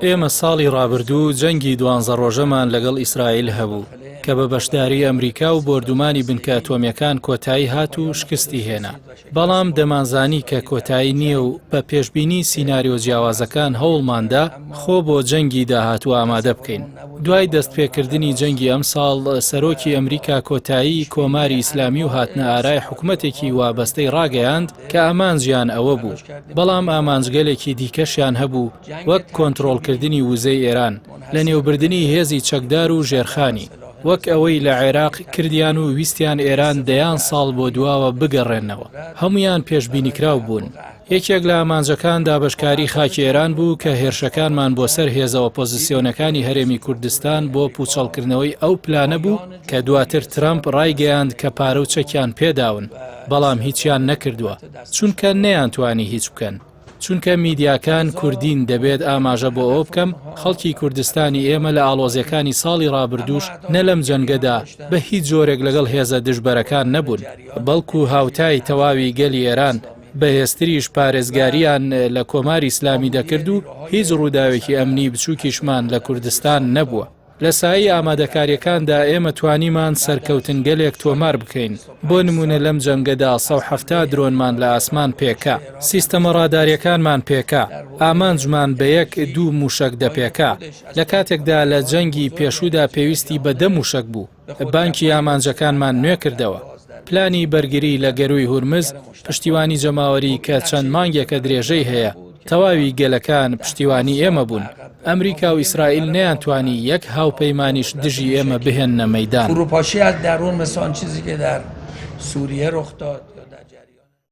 ئێمە ساڵی ڕابردوو جەنگی دوانزە ڕۆژەمان لەگەڵ ئیسرائیل هەبوو کە بە بەشداری ئەمریکا و بۆردومانی بنکە ئەتۆمیەکان کۆتایی هات و شکستی هێنا. بەڵام دەمانزانی کە کۆتایی نییە و بە پێشبینی سیناریۆ جیاوازەکان هەوڵماندا خۆ بۆ جەنگی داهاتوو ئامادە بکەین. دوای دەستپێکردنی جەنگی ئەمساڵ، سەرۆکی ئەمریکا کۆتایی کۆماری ئیسلامی و هاتنە ئارای حکومەتێکی وابەستەی ڕاگەیاند کە ئامانجیان ئەوە بوو، بەڵام ئامانجگەلێکی دیکەشیان هەبوو وەک کۆنترۆڵکردنی وزەی ئێران، لەنێوبردنی هێزی چەکدار و ژێرخانی. وەک ئەوەی لە عێراق کردیان و ویستیان ئێران دەیان ساڵ بۆ دواوە بگەڕێننەوە. هەموویان پێشبینیکراو بوون. یەکێک لە ئامانجەکان دابەشکاری خاکی ئێران بوو کە هێرشەکانمان بۆ سەر هێزە ئۆپۆزسیۆنەکانی هەرێمی کوردستان بۆ پووچەڵکردنەوەی ئەو پلانە بوو کە دواتر ترەمپ ڕایگەیاند کە پارە و چەکیان پێداون، بەڵام هیچیان نەکردووە، چونکە نەیانتوانی هیچ بکەن. چونکە میدیاکان کوردین دەبێت ئاماژە بۆ ئەوە بکەم خەڵکی کوردستانی ئێمە لە ئاڵۆزیەکانی ساڵی ڕابردووش نە لەم جەنگەدا بە هیچ جۆرێک لەگەڵ هێزە دژبەرەکان نەبوون بەڵکو هاوتای تەواوی گەلی ئێران بەهێزتریش پارێزگاریان لە کۆماری ئیسلامی دەکرد و هیچ ڕووداوێکی ئەمنی بچووکیشمان لە کوردستان نەبووە. لە سایەی ئامادەکارییەکاندا ئێمە توانیمان سەرکەوتنگەلێک تۆمار بکەین، بۆ نموونە لەم جەنگەدا 170 درۆنمان لە ئاسمان پێکا، سیستەمە ڕادارییەکانمان پێکا، ئامانجمان بە یەک دوو مووشەک دەپێکا، لە کاتێکدا لە جەنگی پێشوودا پێویستی بە دە مووشەک بوو. بانکی ئامانجەکانمان نوێ کردەوە. پلانی بەرگری لە گەرووی هورمز، پشتیوانی جەماوەری کە چەند مانگێکە درێژەی هەیە، تەواوی گەلەکان پشتیوانی ئێمە بوون. ئەمریکا و ئیسرائیل نەیانتوانی یەک هاوپەیمانیش دژی ئێمە بهێننە مەیدان. فروپاشی از درون مثل آن چیزی که در سوریه رخ داد.